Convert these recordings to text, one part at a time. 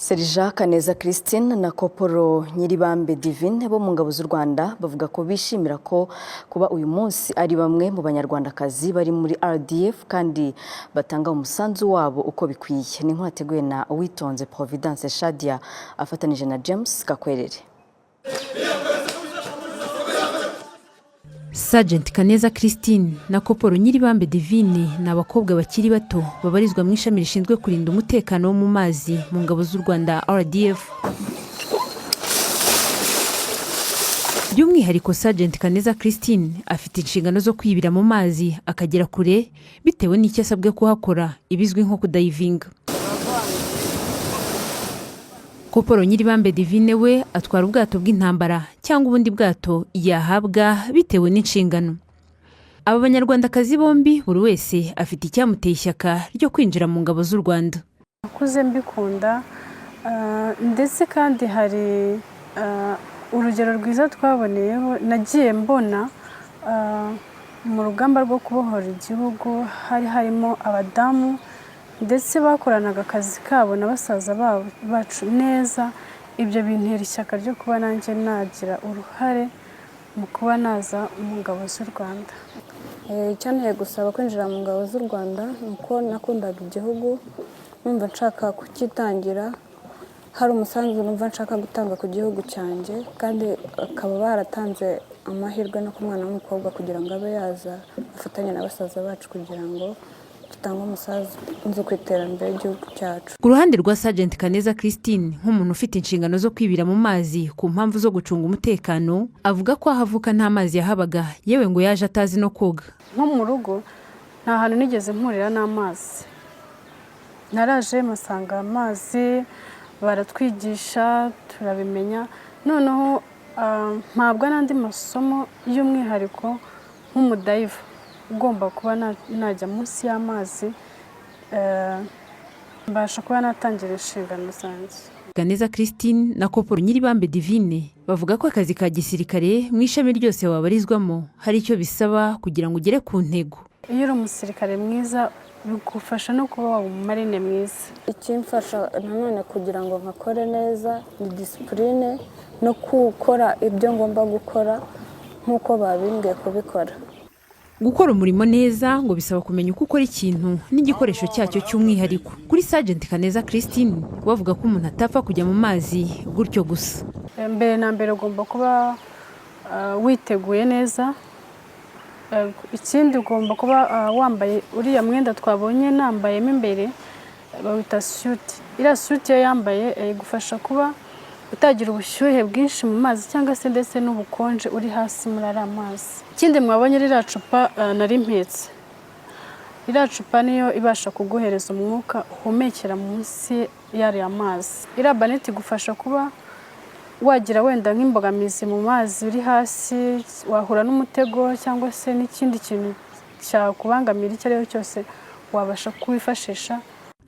Serija Kaneza Christine na Koporo Nyiribambe Divine bo mu ngabo z'u Rwanda bavuga ko bishimira ko kuba uyu munsi ari bamwe mu Banyarwandakazi bari muri RDF kandi batanga umusanzu wabo uko bikwiye. Ni inkuru yateguwe na Uwitonze Providence Shadia afatanije na James Gakwerere. Sergeant Kaneza Christine na Koporo Nyiribambe Divine ni abakobwa bakiri bato babarizwa mu ishami rishinzwe kurinda umutekano wo mu mazi mu ngabo z'u Rwanda RDF. By'umwihariko Sergeant Kaneza Christine afite inshingano zo kwibira mu mazi akagera kure bitewe n'icyo asabwe kuhakora, ibizwi nko kudayivinga. Koporo Nyiribambe Divine we atwara ubwato bw'intambara cyangwa ubundi bwato yahabwa bitewe n'inshingano. Aba Banyarwandakazi bombi buri wese afite icyamuteye ishyaka ryo kwinjira mu ngabo z'u Rwanda. Nakuze mbikunda, ndetse kandi hari urugero rwiza twaboneyeho nagiye mbona mu rugamba rwo kubohora igihugu hari harimo abadamu ndetse bakoranaga akazi kabo na basaza bacu neza. Ibyo bintera ishyaka ryo kuba nanjye nagira uruhare mu kuba naza mu ngabo z'u Rwanda. Icyanteye gusaba kwinjira mu ngabo z'u Rwanda ni uko nakundaga igihugu, numva nshaka kucyitangira, hari umusanzu numva nshaka gutanga ku gihugu cyanjye, kandi bakaba baratanze amahirwe no ku mwana w'umukobwa kugira ngo abe yaza afatanye na basaza bacu kugira ngo dutange umusanzu ku iterambere ry'igihugu cyacu. Ku ruhande rwa Sergeant Kaneza Christine, nk'umuntu ufite inshingano zo kwibira mu mazi ku mpamvu zo gucunga umutekano, avuga ko aho avuka nta mazi yahabaga, yewe ngo yaje atazi no koga. Nko mu rugo nta hantu nigeze mpurira n'amazi, naraje mpasanga amazi, baratwigisha turabimenya, noneho mpabwa n'andi masomo y'umwihariko nk'umudayiva ugomba kuba najya munsi y'amazi, mbasha kuba natangira inshingano zanjye. Kaneza Christine na Koporo Nyiribambe Divine bavuga ko akazi ka gisirikare mu ishami ryose wabarizwamo hari icyo bisaba kugira ngo ugere ku ntego. Iyo uri umusirikare mwiza bigufasha no kuba waba umumarine mwiza. Ikimfasha nanone kugira ngo nkakore neza ni disipurine no gukora ibyo ngomba gukora nk'uko babimbwiye kubikora. Gukora umurimo neza ngo bisaba kumenya uko ukora ikintu n'igikoresho cyacyo cy'umwihariko. Kuri Sergeant Kaneza Christine bavuga ko umuntu atapfa kujya mu mazi gutyo gusa. Mbere na mbere ugomba kuba witeguye neza. Ikindi ugomba kuba wambaye uriya mwenda twabonye nambayemo imbere, bawita suti. Iriya suti iyo yambaye igufasha kuba utagira ubushyuhe bwinshi mu mazi cyangwa se ndetse n'ubukonje uri hasi muri ariya mazi. Ikindi mwabonye ririya cupa nari mpetse, iriya cupa niyo ibasha kuguhereza umwuka uhumekera munsi y'ariya mazi. Iriya baneti igufasha kuba wagira wenda nk'imbogamizi mu mazi uri hasi, wahura n'umutego cyangwa se n'ikindi kintu cyakubangamira icyo ari cyo cyose wabasha kuwifashisha.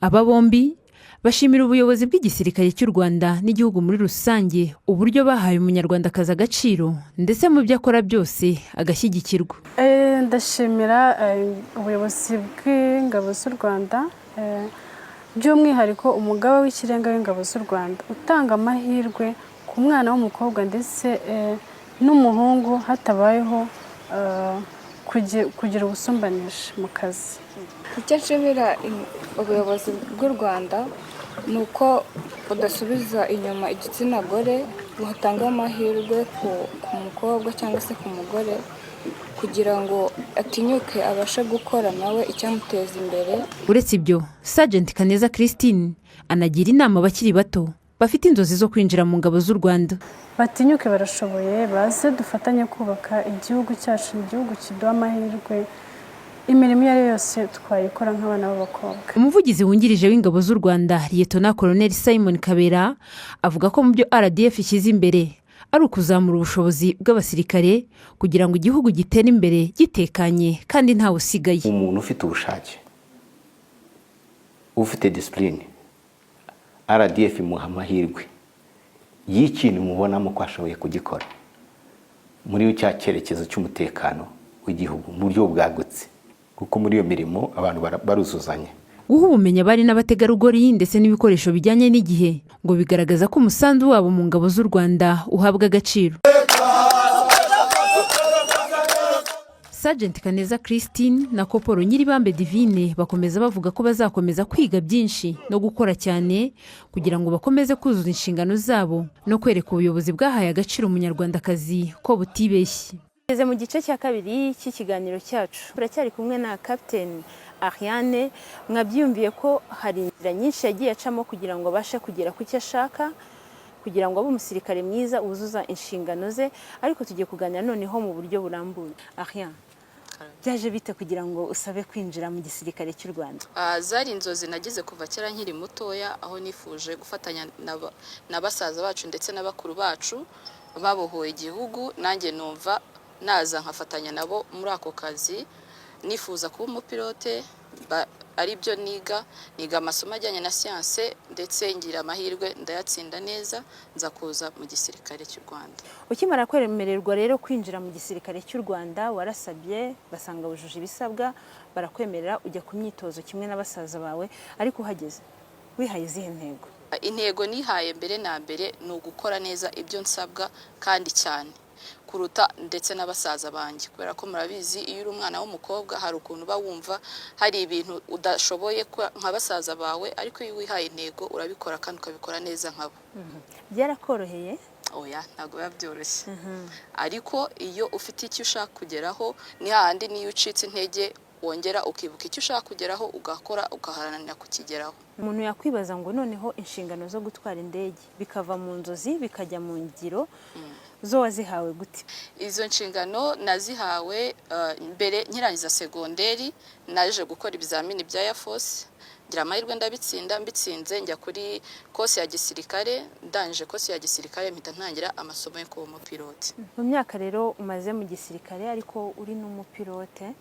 Aba bombi bashimira ubuyobozi bw'igisirikare cy'u Rwanda n'igihugu muri rusange uburyo bahaye umunyarwandakazi agaciro ndetse mu byo akora byose agashyigikirwa. Ndashimira ubuyobozi bw'ingabo z'u Rwanda, by'umwihariko umugaba w'ikirenga w'ingabo z'u Rwanda utanga amahirwe ku mwana w'umukobwa ndetse n'umuhungu hatabayeho kugira ubusumbanishe mu kazi. Icyo nshimira ubuyobozi bw'u Rwanda ni uko budasubiza inyuma igitsina gore, butanga amahirwe ku mukobwa cyangwa se ku mugore kugira ngo atinyuke abashe gukora nawe icyamuteza imbere. Uretse ibyo, Sergeant Kaneza Christine anagira inama abakiri bato bafite inzozi zo kwinjira mu ngabo z'u Rwanda. Batinyuke, barashoboye, baze dufatanye kubaka igihugu cyacu, igihugu kiduha amahirwe, imirimo iyo ari yo yose twayikora nk'abana b'abakobwa. Umuvugizi wungirije w'ingabo z'u Rwanda, Liyetona Koloneli Simon Kabera, avuga ko mu byo RDF ishyize imbere ari ukuzamura ubushobozi bw'abasirikare kugira ngo igihugu gitere imbere gitekanye kandi ntawe usigaye. Umuntu ufite ubushake, ufite disipurine, RDF imuha amahirwe y'ikintu mubonamo ko ashoboye kugikora muri cya cyerekezo cy'umutekano w'igihugu mu buryo bwagutse, kuko muri iyo mirimo abantu baruzuzanya. Guha ubumenyi abari n'abategarugori ndetse n'ibikoresho bijyanye n'igihe ngo bigaragaza ko umusanzu wabo mu ngabo z'u Rwanda uhabwa agaciro. Sergeant Kaneza Christine na Koporo Nyiribambe Divine bakomeza bavuga ko bazakomeza kwiga byinshi no gukora cyane kugira ngo bakomeze kuzuza inshingano zabo no kwereka ubuyobozi bwahaye agaciro umunyarwandakazi ko butibeshye. Tugeze mu gice cya kabiri cy'ikiganiro cyacu, turacyari kumwe na Captain Ariane. Mwabyiyumviye ko hari inzira nyinshi yagiye acamo kugira ngo abashe kugera ku cyo ashaka, kugira ngo abe umusirikare mwiza wuzuza inshingano ze, ariko tugiye kuganira noneho mu buryo burambuye. Ariane, byaje bite kugira ngo usabe kwinjira mu gisirikare cy'u Rwanda? Zari inzozi nagize kuva kera nkiri mutoya, aho nifuje gufatanya na basaza bacu ndetse na bakuru bacu babohoye igihugu, nanjye numva naza nkafatanya nabo muri ako kazi. Nifuza kuba umupilote, ari byo niga, niga amasomo ajyanye na siyanse, ndetse ngira amahirwe ndayatsinda neza, nza kuza mu gisirikare cy'u Rwanda. Ukimara kwemererwa rero kwinjira mu gisirikare cy'u Rwanda, warasabye basanga wujuje ibisabwa, barakwemerera, ujya ku myitozo kimwe na basaza bawe, ariko uhageze wihaye izihe ntego? Intego nihaye mbere na mbere ni ugukora neza ibyo nsabwa kandi cyane kuruta ndetse na basaza banjye, kubera ko murabizi iyo uri umwana w'umukobwa hari ukuntu uba wumva hari ibintu udashoboye nka basaza bawe, ariko iyo wihaye intego urabikora kandi ukabikora neza nkabo. Byarakoroheye? Oya, ntabwo biba byoroshye, ariko iyo ufite icyo ushaka kugeraho ni hahandi n'iyo ucitse intege wongera ukibuka icyo ushaka kugeraho, ugakora, ugaharanira kukigeraho. Umuntu yakwibaza ngo noneho inshingano zo gutwara indege bikava mu nzozi bikajya mu ngiro, zo wazihawe gute? Izo nshingano nazihawe mbere nkirangiza segonderi. Naje gukora ibizamini bya Air Force, ngira amahirwe ndabitsinda. Mbitsinze njya kuri course ya gisirikare. Ndangije course ya gisirikare mpita ntangira amasomo yo kuba umupilote. Mu myaka rero umaze mu gisirikare ariko uri n'umupilote,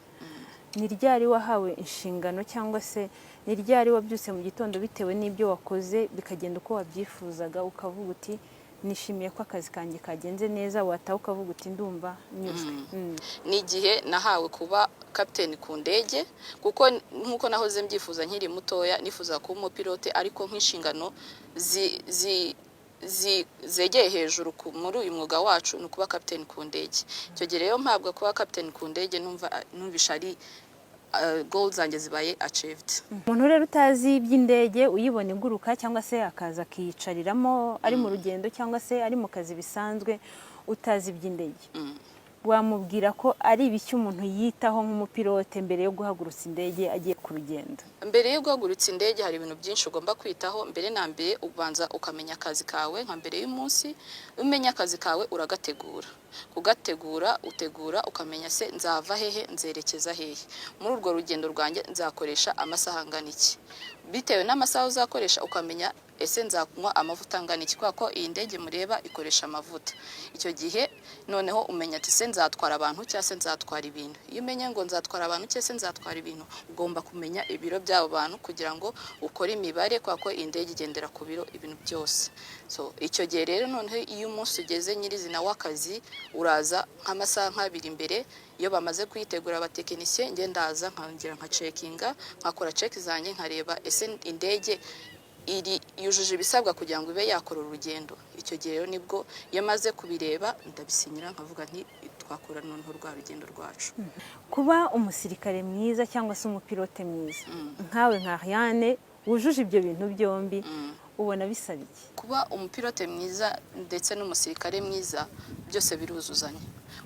ni ryari wahawe inshingano, cyangwa se ni ryari wabyutse mu gitondo bitewe n'ibyo wakoze bikagenda uko wabyifuzaga, ukavuga uti nishimiye ko akazi kanjye kagenze neza, wataha ukavuga uti ndumva nyuzwe? Ni igihe nahawe kuba kapiteni ku ndege, kuko nk'uko nahoze mbyifuza nkiri mutoya, nifuza kuba umupilote, ariko nk'inshingano zegeye hejuru muri uyu mwuga wacu ni ukuba kapiteni ku ndege. Icyo gihe rero mpabwa kuba kapiteni ku ndege, numva numvisha ari goals zanjye zibaye achieved. Umuntu rero utazi iby'indege, uyibona iguruka cyangwa se akaza akiyicariramo ari mu rugendo cyangwa se ari mu kazi bisanzwe, utazi iby'indege, wamubwira ko ari ibiki umuntu yitaho nk'umupilote mbere yo guhagurutsa indege agiye ku rugendo? Mbere yo guhagurutsa indege hari ibintu byinshi ugomba kwitaho. Mbere na mbere ubanza ukamenya akazi kawe nka mbere y'umunsi. Umenya akazi kawe uragategura. Kugategura, utegura ukamenya se nzava hehe, nzerekeza hehe, muri urwo rugendo rwanjye nzakoresha amasaha angana iki. Bitewe n'amasaha uzakoresha ukamenya ese nzakunywa amavuta angana iki, kubera ko iyi ndege mureba ikoresha amavuta. Icyo gihe noneho umenya ati se nzatwara abantu cyangwa se nzatwara ibintu. Iyo umenye ngo nzatwara abantu cyangwa se nzatwara ibintu, ugomba kumenya ibiro by'abo bantu kugira ngo ukore imibare, kubera ko iyi ndege igendera ku biro, ibintu byose. So icyo gihe rero noneho iyo umunsi ugeze nyirizina w'akazi, uraza nk'amasaha nk'abiri imbere, iyo bamaze kuyitegura abatekinisiye, njye ndaza nkongera nkacheckinga, nkakora check zanjye, nkareba ese indege iri yujuje ibisabwa kugira ngo ibe yakora urugendo. Icyo gihe rero nibwo iyo maze kubireba ndabisinyira, nkavuga nti twakora noneho rwa rugendo rwacu. Kuba umusirikare mwiza cyangwa se umupilote mwiza nkawe, nka Ariane wujuje ibyo bintu byombi, ubona bisaba iki? Kuba umupilote mwiza ndetse n'umusirikare mwiza byose biruzuzanya.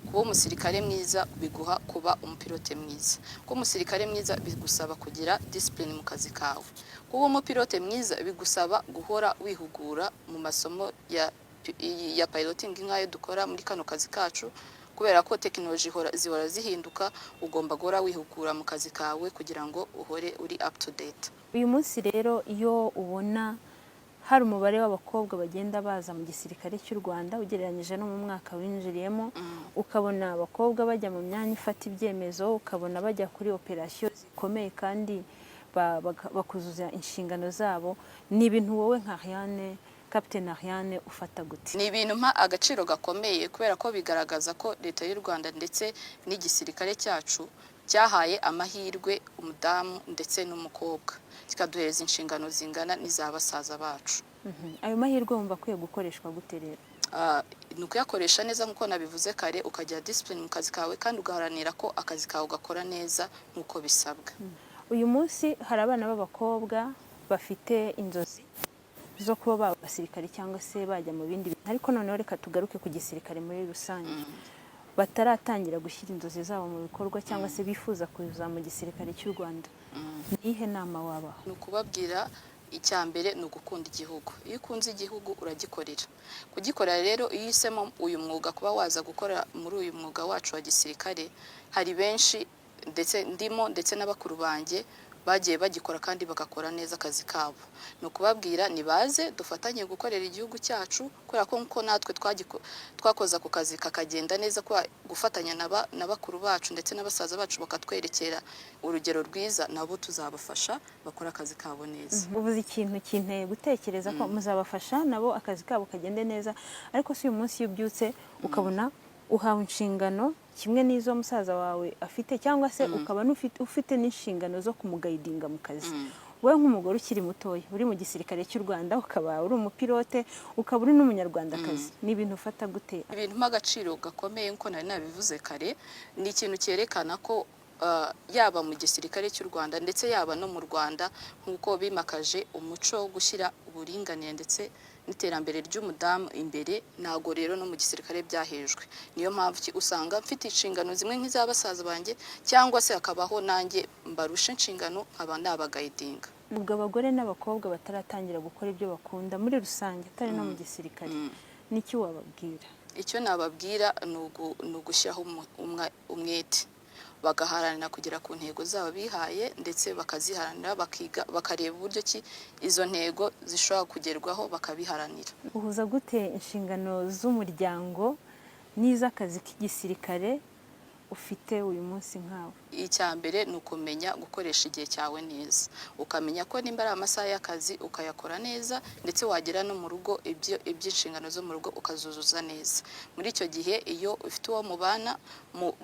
Kuba umusirikare mwiza biguha kuba umupilote mwiza. Kuba umusirikare mwiza bigusaba kugira discipline mu kazi kawe. Kuba umupilote mwiza bigusaba guhora wihugura mu masomo ya piloting nk'ayo dukora muri kano kazi kacu, kubera ko tekinoloji zihora zihinduka. Ugomba guhora wihugura mu kazi kawe kugira ngo uhore uri up to date. Uyu munsi rero iyo ubona hari umubare w'abakobwa bagenda baza mu gisirikare cy'u Rwanda ugereranyije no mu mwaka winjiriyemo, ukabona abakobwa bajya mu myanya ifata ibyemezo, ukabona bajya kuri operasiyo zikomeye kandi bakuzuza inshingano zabo, ni ibintu wowe nka Ariane, Captain Ariane, ufata gute? Ni ibintu mpa agaciro gakomeye, kubera ko bigaragaza ko Leta y'u Rwanda ndetse n'igisirikare cyacu cyahaye amahirwe umudamu ndetse n'umukobwa. kikaduhereza inshingano zingana n'iza basaza bacu. Ayo mahirwe wumva akwiye gukoreshwa gute rero? Ni ukuyakoresha neza nk'uko nabivuze kare, ukagira discipline mu kazi kawe kandi ugaharanira ko akazi kawe ugakora neza nk'uko bisabwa. Uyu munsi hari abana b'abakobwa bafite inzozi zo kuba baba abasirikare cyangwa se bajya mu bindi bintu, ariko noneho reka tugaruke ku gisirikare muri rusange, bataratangira gushyira inzozi zabo mu bikorwa cyangwa se bifuza kuza mu gisirikare cy'u Rwanda. Ni iyihe nama wabaha? Ni ukubabwira, icya mbere ni ugukunda igihugu. Iyo ukunze igihugu uragikorera. Kugikorera rero, iyo uhisemo uyu mwuga, kuba waza gukora muri uyu mwuga wacu wa gisirikare, hari benshi ndetse ndimo, ndetse n'abakuru banjye bagiye bagikora kandi bagakora neza akazi kabo. Ni ukubabwira nibaze dufatanye gukorera igihugu cyacu, kubera ko nkuko natwe twakoze ako kazi kakagenda neza, kuba gufatanya na bakuru bacu ndetse n'abasaza bacu bakatwerekera urugero rwiza, nabo tuzabafasha bakora akazi kabo neza. Ubuze ikintu kinteye gutekereza ko muzabafasha nabo akazi kabo kagende neza, ariko si uyu munsi iyo ubyutse ukabona uhawe inshingano kimwe n'izo musaza wawe afite, cyangwa se ukaba ufite n'inshingano zo kumuguidinga mu kazi, wowe nk'umugore ukiri mutoya uri mu gisirikare cy'u Rwanda, ukaba uri umupilote, ukaba uri n'Umunyarwandakazi, ni ibintu ufata gute? Ibintu mpa agaciro gakomeye, nk'uko nari nabivuze kare, ni ikintu cyerekana ko yaba mu gisirikare cy'u Rwanda ndetse yaba no mu Rwanda, nk'uko bimakaje umuco wo gushyira uburinganire ndetse n'iterambere ry'umudamu imbere, ntabwo rero no mu gisirikare byahejwe. Niyo mpamvu usanga mfite inshingano zimwe nk'iza basaza banjye, cyangwa se hakabaho nanjye mbarusha inshingano, nkaba nabaguidinga. Ubwo abagore n'abakobwa bataratangira gukora ibyo bakunda muri rusange, atari no mu gisirikare, n'iki wababwira? Icyo nababwira ni ugushyiraho umwete, bagaharanira kugera ku ntego zabo bihaye, ndetse bakaziharanira, bakiga, bakareba uburyo ki izo ntego zishobora kugerwaho, bakabiharanira. Uhuza gute inshingano z'umuryango n'iz'akazi k'igisirikare ufite uyu munsi nkawe? Icya mbere ni ukumenya gukoresha igihe cyawe neza, ukamenya ko nimba ari amasaha y'akazi ukayakora neza, ndetse wagera no mu rugo ibyo iby'inshingano zo mu rugo ukazuzuza neza. Muri icyo gihe, iyo ufite uwo mubana,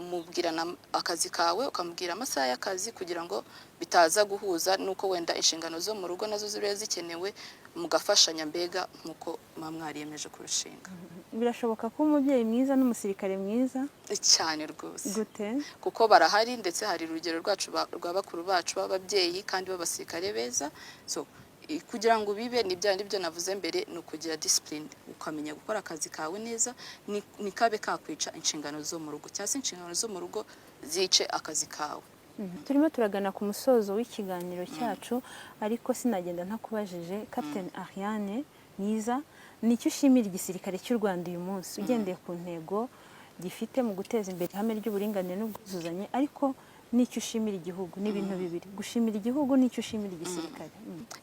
mubwirana akazi kawe, ukamubwira amasaha y'akazi, kugira ngo bitaza guhuza n'uko wenda inshingano zo mu rugo nazo ziba zikenewe, mugafashanya mbega nk'uko muba mwariyemeje kurushinga. Birashoboka ko umubyeyi mwiza n'umusirikare mwiza? Cyane rwose. Gute? Kuko barahari, ndetse hari urugero rwacu rwa bakuru bacu b'ababyeyi kandi b'abasirikare beza. So kugira ngo bibe ni bya byo navuze mbere, ni ukugira discipline, ukamenya gukora akazi kawe neza, nikabe kakwica inshingano zo mu rugo, cyangwa se inshingano zo mu rugo zice akazi kawe. Turimo turagana ku musozo w'ikiganiro cyacu, ariko sinagenda ntakubajije, Captain Ariane Mwiza, ni icyo ushimira igisirikare cy'u Rwanda uyu munsi, ugendeye ku ntego gifite mu guteza imbere ihame ry'uburinganire n'ubwuzuzanye, ariko n'icyo ushimira igihugu? Ni ibintu bibiri: gushimira igihugu n'icyo ushimira igisirikare.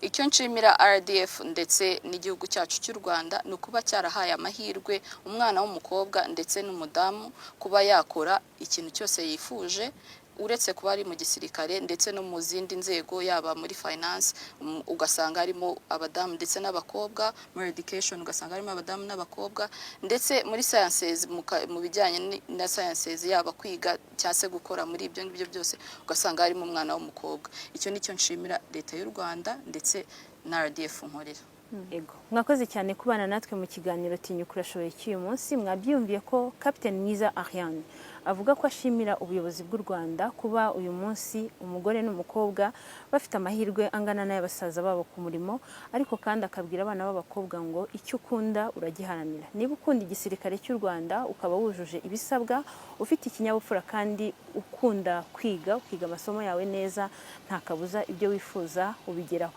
Icyo nshimira RDF ndetse n'igihugu cyacu cy'u Rwanda ni ukuba cyarahaye amahirwe umwana w'umukobwa ndetse n'umudamu kuba yakora ikintu cyose yifuje, uretse kuba ari mu gisirikare ndetse no mu zindi nzego, yaba muri finance ugasanga harimo abadamu ndetse n'abakobwa, muri education ugasanga harimo abadamu n'abakobwa, ndetse muri sciences, mu bijyanye na sciences, yaba kwiga cyangwa se gukora muri ibyo ngibyo byose, ugasanga harimo umwana w'umukobwa. Icyo nicyo nshimira Leta y'u Rwanda ndetse na RDF nkorera. Ego, mwakoze cyane kubana natwe mu kiganiro Tinyuka Urashoboye cy'uyu munsi. Mwabyiyumviye ko Captain Mwiza Ariane avuga ko ashimira ubuyobozi bw'u Rwanda kuba uyu munsi umugore n'umukobwa bafite amahirwe angana n'ay'abasaza babo ku murimo, ariko kandi akabwira abana b'abakobwa ngo icyo ukunda uragiharanira. Niba ukunda igisirikare cy'u Rwanda, ukaba wujuje ibisabwa, ufite ikinyabupfura kandi ukunda kwiga, ukiga amasomo yawe neza, nta kabuza ibyo wifuza ubigeraho.